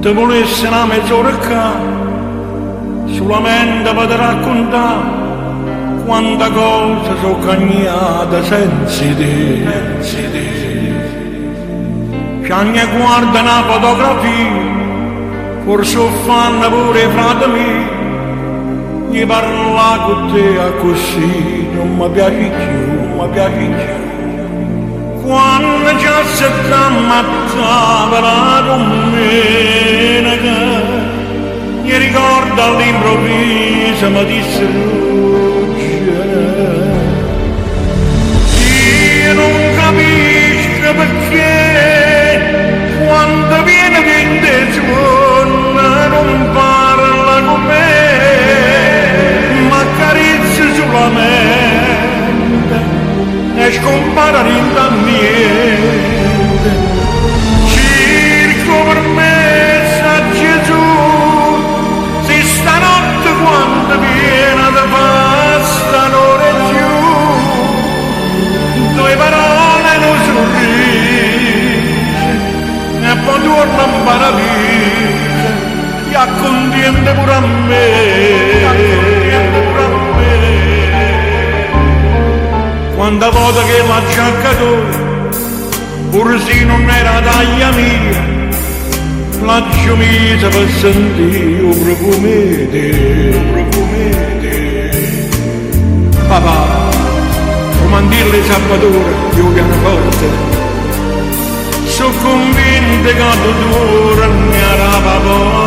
Te vulesse na mezz'ora ccà, sulamente pe te raccuntà quanta cose so' cagnate senza 'e te, senza 'e te. Chiagne e guarda na fotografia, forse 'o ffanno pure 'e frate mie, 'E parlà cu te accussì nun me piace cchiù, nun me piace cchiù. Quanno ce assettammo a tavola 'a dummeneca, mi ricordo all'improvviso mi distruggere. Io nun capisco pecché quando viene dint' 'e suonne nun parla cu me, m'accarezza sulamente e scompare dint' a niente. Cerco 'o permesso a Gesù si stanotte quando viene te fa sta n'ora 'e cchiù. Ddoje parole e nu surriso e po' tuorne 'mparaviso e accuntiente pure a me. Quanta vota chella giacca toja, pure si nun era 'a taglia mia, l'aggio misa pe sentì 'o profumo 'e te, 'o profumo 'e te. Papà, 'o mantillo 'e Salvatore e 'o pianoforte, so' convinto ca tu tuorne arape 'a porta.